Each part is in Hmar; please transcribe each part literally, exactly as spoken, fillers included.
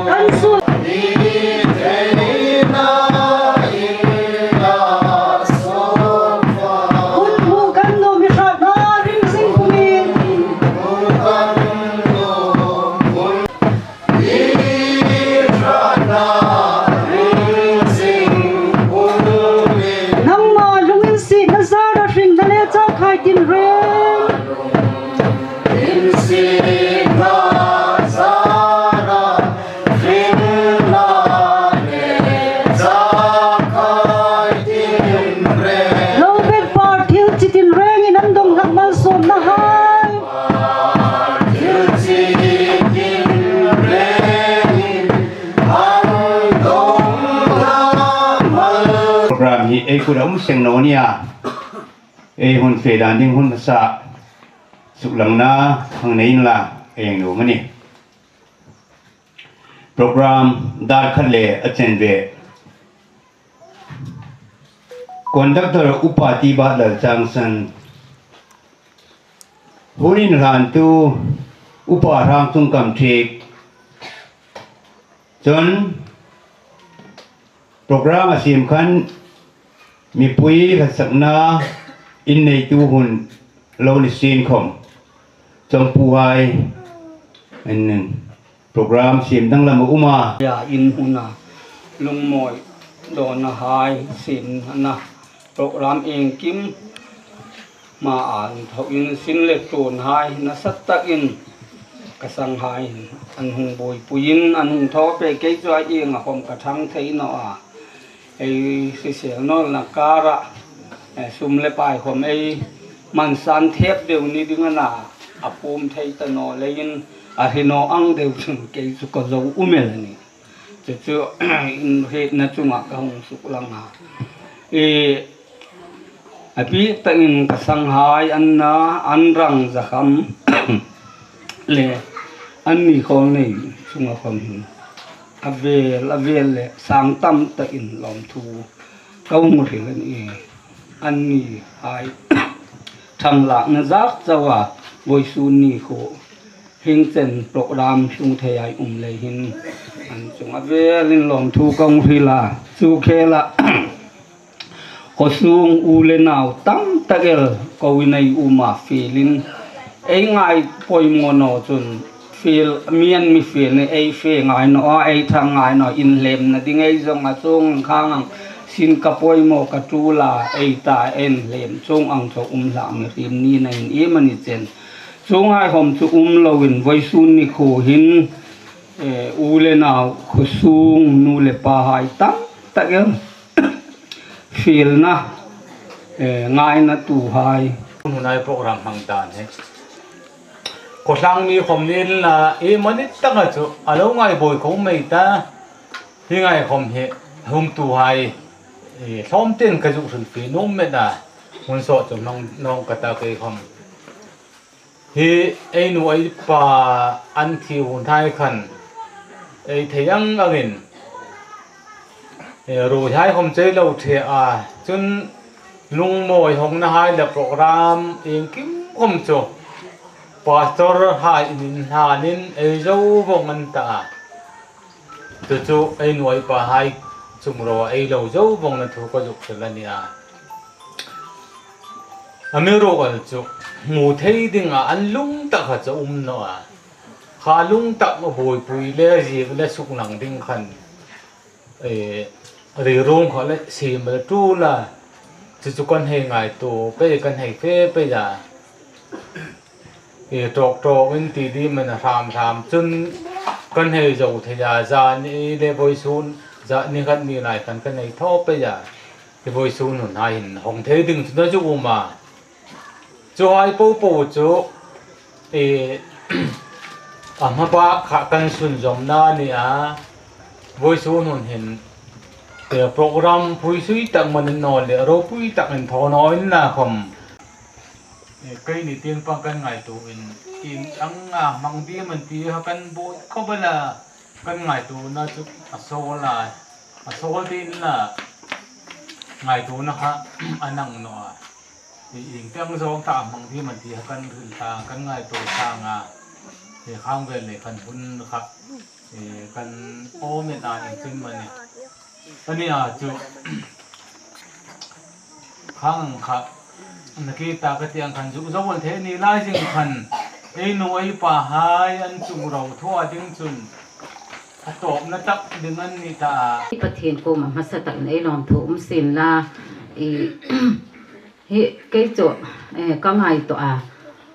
Kan su. Hun hmu kan nuom mi hratna ring zing pumin. Nangma lunginsietna zara hringna le chakhai tinreng. Lo bet par thil chi tinrengin an dong hlak malsawmnahai. Program hi ei kut a um seng naw nia. Ei hun fe dan ding hun hmasa suklangna hang nei inla, ei nuom a nih. Program dar khat le a chen ve. Conductor Upa Tibatlalchangsan. Hun inhlantu Upa Rangchungkam Thiek. Chun program a siem khan mipui hlasakna inneitu hun lo ni sien khom. Chawngpuhai, in program siem danglam a um a. Ya, in huna lungmawi dawnna hai siem ana program iengkim hmaa inthokin sin le ṭhuonhai nasa takin ka sanghai an hung buoipuiin an hung thaw pei, kei chu a ienga khom ka thang thei naw a. Ei hrisel nawlna kara, eh, sum le pai khom ei man san thep deu ni ding a na, a pum thei ta naw leiin a hre naw ang deu chun kei chu ka zo um el a nih. Chu chu inhrietna chunga ka hung suklang a. I, a bik takin ka sanghai an na, an rang zakham le an ni khawlnei chunga khom hin a vel, a vel le sang tam takin lawmthu ka hung hril a nih. An nihai ṭhang lakna zat chauha vawisun ni khu hieng chen program tlung thei a um lei hin an chunga velin lawmthu ka hung hril a. Chu khela khawsung u le nau tam tak el ko inei uma fielin ei ngai poimaw naw chun fiel, mi an mi fiel ni ei fe ngai naw a, ei ṭhang ngai naw, inhlemna ding ei zong a, chuong khang ang sin ka poimaw ka ṭul a, ei ta inhlem chuong ang chu um hlak mi hrim ni na in i mani chen. Chuonghai khom chu um loin vawisun ni khu hin, eh, u le nau khawsung nu le pahai tam tak el fielna, eh, ngainatuhai. Hun hunai program hmang dan hi. Khawtlang mi khom ni inla, i mani taka chu a lo ngai buoi khom mei ta. Hi ngai khom hi humtuhai, eh, hlawm tin ka zuk hril fie nuom met a. Hun sawt chu hmang nawng ka ta kei khom. Hi ei nu ei pa an thi hun hai khan ei thei ang angin, eh, ruoihai khom chu ei lo ṭhe a, chun lungmawi hawngnahai le program iengkim khom chu pastor hai in inhlanin ei zo vong an ta a. Chu chu ei nu ei pahai chungah ei lo zo vongna thu ka zuk hril a nih a. Amiruokchu hmu thei dinga an lung tak kha chu um naw a. Kha lung tak a buoipui le ziek le suklang ding khan, eh, ri rung kha le siem le ṭul a. Chu chu kan hei ngaituo pei, kan hei fe pei a. I ṭawk ṭawk in ti di man a hram hram chun kan hei zo thei a, zani le vawisun, zani khat ni lai khan kan hei thaw pei a. I vawisun hun hai hin hawng thei ding chu na chu um a. Chuhai popo chu, i, a hma bak kha kan sunzawmna a nih a. Vawisun hun hin, i, program phui sui tak man naw le, ropui tak in thaw naw inla khom. Eh, keini tieng pang kan ngaituo in, ieng ang a hmang ding am an ti kha kan buoi khop el a, kan ngaituona chu a sawl a, a sawl ding inla, ngaituona kha a nang naw a. I, ieng tieng zawng ta hmang ding am an ti kha kan hril ta, kan ngaituo ta a. Eh, khang vel le khan hun kha Eh, kan awm en a, inchim a nih. A nih a chu. Khang kha. Nakie ta ka ti ang khan zuk zo an thei ni lai zing khan. Ei nu ei pahai an chung ro thaw ding chun. A tawpna tak ding an ni ta a. Pathien kuoma hmasa takin ei lawmthu um sien la. I, hi kei chu, eh, ka ngaituo a.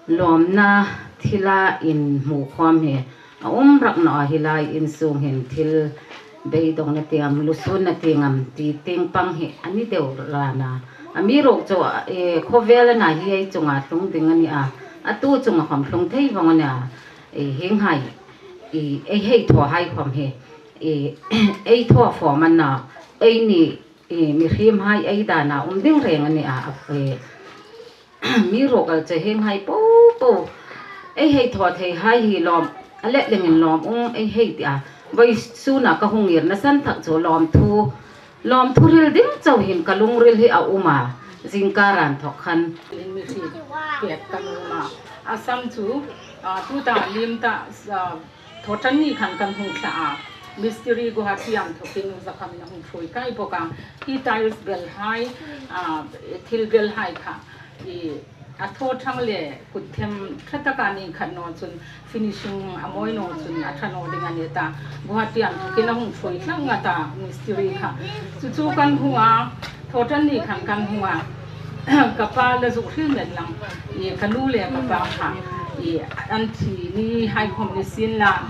Lawmna thila inhmu khawm hi a um rak naw a, hi lai insung hin thil beidongna tieng, lusunna tieng am ti tieng pang hi a ni deu ran a. Amiruokchu, eh, khawvel a na hi ei chunga tlung ding a ni a. A tu chunga khawm tlung thei vong a ni a. Eh, hienghai, eh, ei hei thaw hai khawm hi, eh, ei thaw fawm a na, ei ni, eh, mihriem hai ei dana um ding reng a ni a. Eh, amiruokchu hienghai po po. Ei hei thaw thei hai hi lawm, a let lengin lawm um ei hei ti a. Vawisuna ka hung ngirna san tak chu lawmthu, lawmthu hril ding chau hin ka lungril hi a um a. Zingkar a inthok khan. In mihriem pek kan um a. A sam chu, ah, tuta liem ta, ah, Thawṭanni khan kan hung thla a. Mistiri Guwahati a inthokin Zakhamin a hung ṭhuoi kai bawk a. Hi tiles bel hai, ah, thil bel hai kha. I, a thaw ṭhang le kut them ṭha taka ni khat naw chun finishing a mawi naw chun a ṭha naw ding a ni ta. Guwahati a inthokin a hung ṭhuoi tlang a ta mistiri kha. Chu chu kan hung a, Thawṭanni khan kan hung a. Ka pa la zuk hril met lang. I, ka nu le ka pa kha. I, an thi ni hai khawm ni sien la.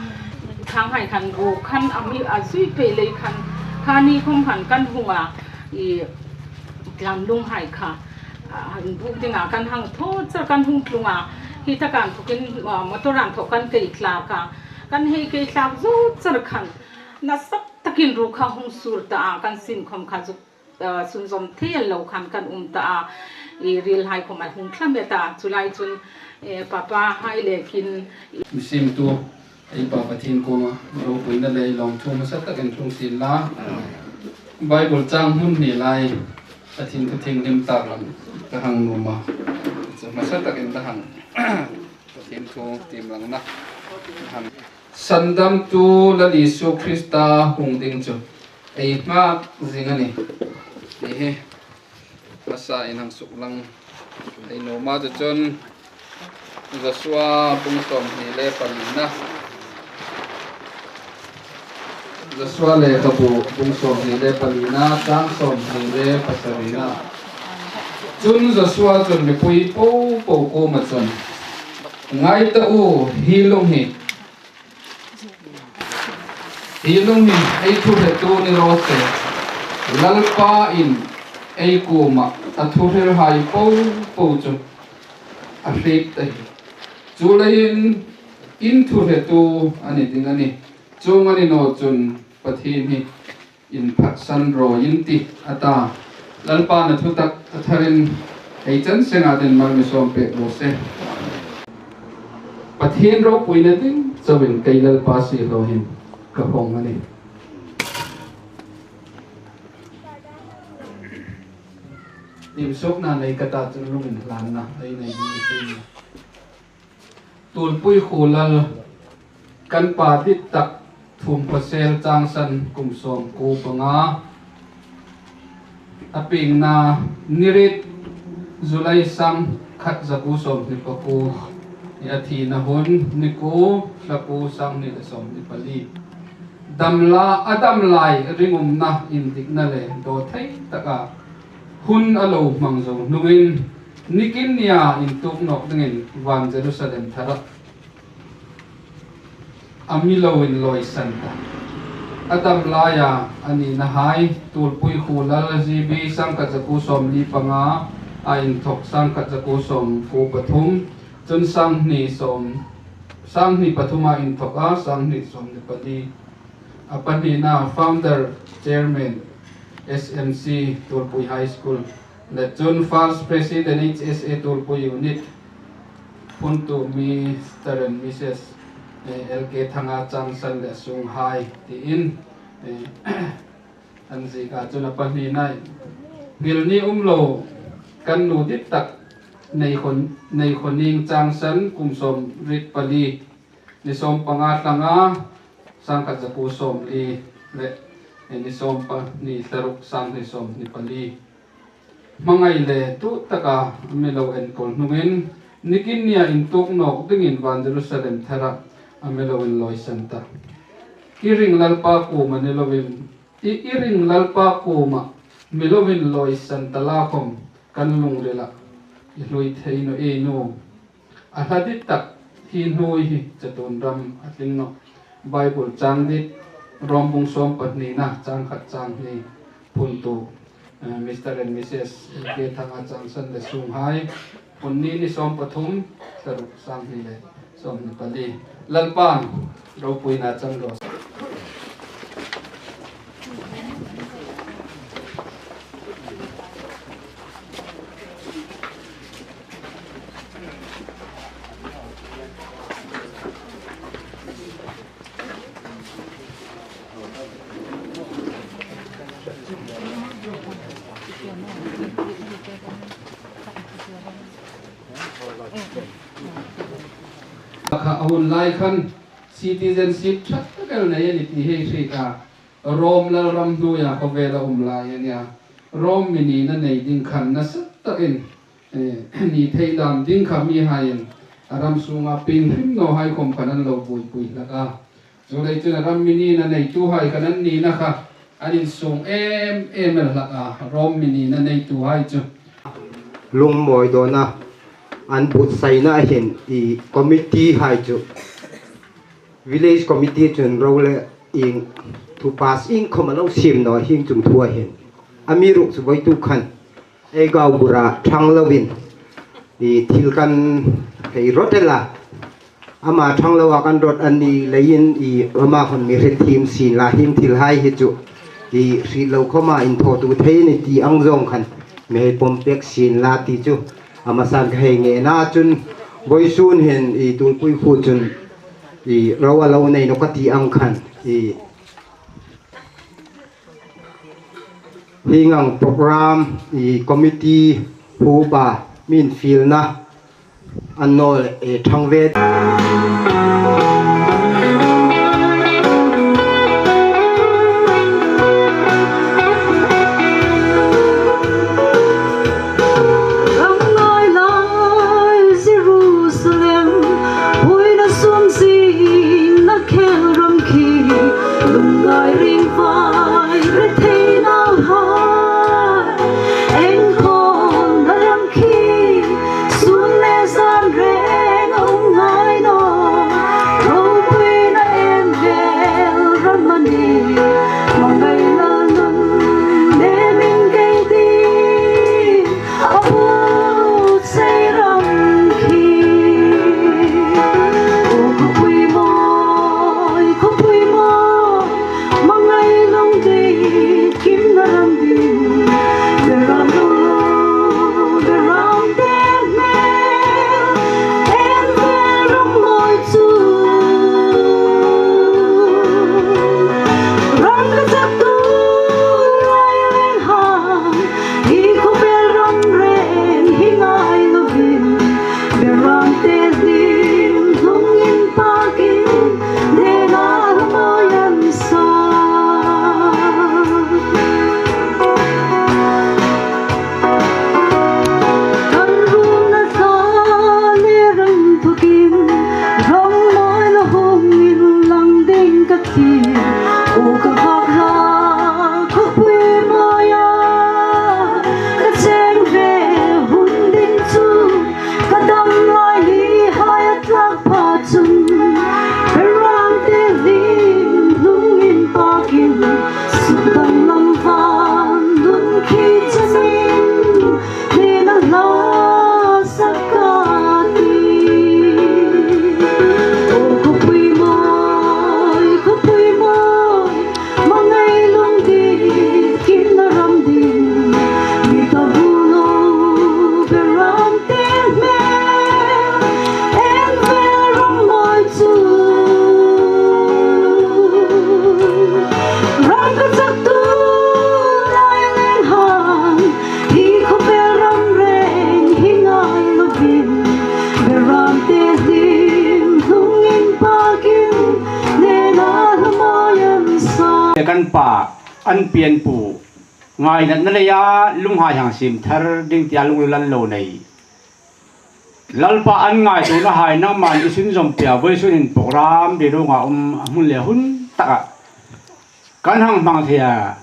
Thang hai khan ro khan a mi a zui pei lei khan. Kha ni khawm khan kan hung a. I, tlanlung hai kha. A, an buk dinga kan hang thaw char kan hung tlung a. Hi taka inthokin, a, motor a inthok kan kei tlak a. Kan hei kei tlak zo char khan. Nasa takin ro kha hung sur ta a. Kan sin khawm kha zuk, a, sunzawm thei lo khan kan um ta a. I, ril hai khawm a hung thla met a. Chu lai chun, e, papa hai le kin. Mi siemtu, ei Pa Pathien kuoma ropuina le lawmthu hmasa takin tlung sien la. Bible chang hmun hni lai, Pathien thu thienghlim tak lam ka hang nuom a. Chu hmasa takin ka hang, Pathien thu tiem lang na. Hang. Sandamtu Lal Isu Krista hung ding chu ei nghak zing a nih. Ti hi. Hmasa in hang suklang ei nuom a, chu chun Joshua bung sawmhni le palina. Joshua lekhabu bung sawmhni le palina, chang sawmhni le pasarina. Chun Joshua chun mipui po po kuoma chun, ngai ta u, hi lung hi Hi lung hi ei thuhretu ni raw se. Lalpa'n ei kuoma a thu hril hai po po chu a hriet ta hi. Chuleiin in thuhretu a ni ding a nih. Chuong a ni naw chun Pathien hi inphatsan rawi in tih a ta. Lalpa'n a thutak a tharin ei chan senga ding mal mi sawm pek raw se. Pathien ropuina ding chauin kei Lalpa siehlaw hin ka hawng a nih. Insuokna nei ka ta chun lunginhlanna ei nei ding a nih. Tuolpui Khuolal kan pa dit tak Thum Khawsel Changsan kum sawmkuo panga. A piengna ni riet July sangkhat zakuo sawmhni pakuo. A thina hun ni kuo, thla kuo, sanghni le sawmhni pali. Dam la, a dam lai ringumna indikna le dawthei taka hun a lo hmang zo hnungin, nikin nia intuok nawk dingin van Jerusalem thara a mi lo inlawisan ta. A dam laia a nina hai, Tuolpui Khuolal G B sangkhat zakuo sawmli panga a inthok, sangkhat zakuo sawmkuo pathum, chun sanghni sawm, sanghni pathuma inthok a, sanghni sawmhni pali. A pahnina founder chairman S M C Tuolpui High School, le chun first president H S A Tuolpui Unit, phuntu Mister and Missus, eh, L K Thanga Changsan le a sunghai tiin, eh, an zieka chun a pahnina. Ngilni um lo kan nu dit tak Nei Khon, Nei Khoning Changsan kum sawmriet pali. Ni sawmpanga tlanga, sangkhat zakuo sawmli le, eh, ni sawmpahni, thla ruk, sanghni sawmhni pali. Hmangai le tu taka mi lo enkawl hnungin, nikin nia intuok nawk dingin van Jerusalem Thara a mi lo inlawisan ta. I ring Lalpa kuoma ni lovin, i, i ring Lalpa kuoma mi lo inlawisan ta la khom kan lungrila i hlui thei naw ie nu. A hla dit tak hi hnuoi hi chatuon ram a tling nawh. Bible chang dit, Rom bung sawmpahnina, chang khat, chang hni phuntu, eh, Mister and Missus L K Thanga Changsan le sunghai, hun ni ni sawmpathum, thla ruk, sanghni le sawmhni pali. Lalpan ropuina chang raw se. Kha a hun lai khan citizenship ṭha tak el nei a ni ti hei hriet a. Rom lalram hnuoia khawvela um lai a nia. Rom mi nina nei ding khan nasa takin, eh, ni thei dam ding kha mihaiin a ram sunga pieng hrim nawhai khom khan an lo buoipui hlak a. Chuleiin a ram mi nina neituhai khan an nina kha an insung em em el hlak a, Rom mi nina neituhai chu. Lungmawi dawna an buotsaina a hin i committee hai chu, village committee chun ro le ieng thu pass ieng khom a lo siem naw hieng chung thua hin amiruokchu voituk khan ei gaubura ṭhang lovin i thil kan hei rawt el a. Ama ṭhang loa kan rawt a ni leiin i ama hon mi hriet thiem sien la, hieng thilhai hi chu i hriet lo khoma inthawtu thei ni ti ang zawng khan mi hei pawm pek sien la ti chu a hmasan ka hei ngenna chun, vawisun hin i Tuolpui khuo chun i ro a lo nei naw ka ti ang khan i hieng ang program i committee hupa min fielna an naw le, eh, ṭhang ve. Ram ngai lai Jerusalem, puina sum zingna khel ram khi, lungngai ringvai retheina hai, enkhawmna ram khi, sun le zan reng a um ngai naw, ropuina en vel ram a nih, hmangai la nun nemin kei ti. A bu sei ram khi. O khawpui mawi, khawpui mawi, hmangai lo Kan pa, an pi an pu ngainatna leia lunghai hang siem thar ding tia lunglal lo nei. Lalpa, an ngaituonahai nangman i sunzawm pei a, vawisun hin program ri ruonga um a hmun le hun taka kan hang hmang thei a.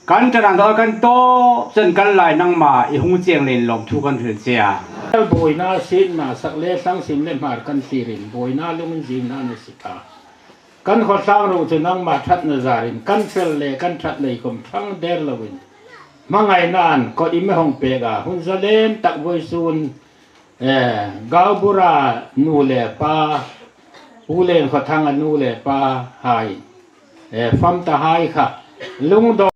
Kan ṭan ang dawh kan tawp chen kan lai nangma i hung chieng leiin lawmthu kan hril che a. Buoina, sietna, sak le thlang, sim le hmar kan thlirin buoina lunginzingna a ni si a. Kan khawtlang ruok chu nangma ṭhatna zarin kan fel le kan ṭhat lei khom ṭhang der loin hmangainain kawt i mi hawng pek a, hun zalen tak vawisun, eh, Gaubura nu le pa, Pu Lenkhawthanga nu le pa hai, eh, fam ta hai kha lungdaw